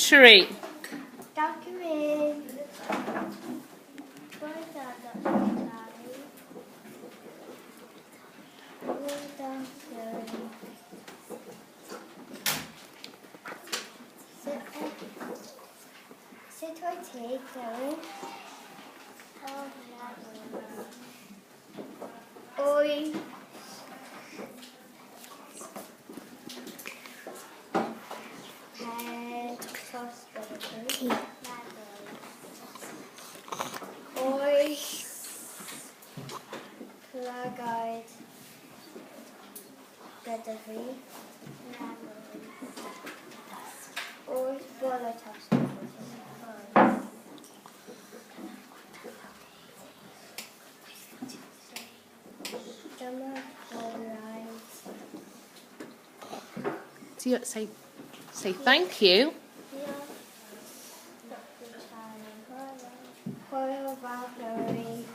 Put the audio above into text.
3. Document. Bore da, Dr. Charlie. Bore da, Gary. Sut wyt ti, Gary? Oes. Pen tos gyda ti? Oes plygaid gyda fi? Oes bore tost gyda ti? Dyma gorau. Say thank you. Diolch, Dr. Charlie. Hwyl fawr, Lowri.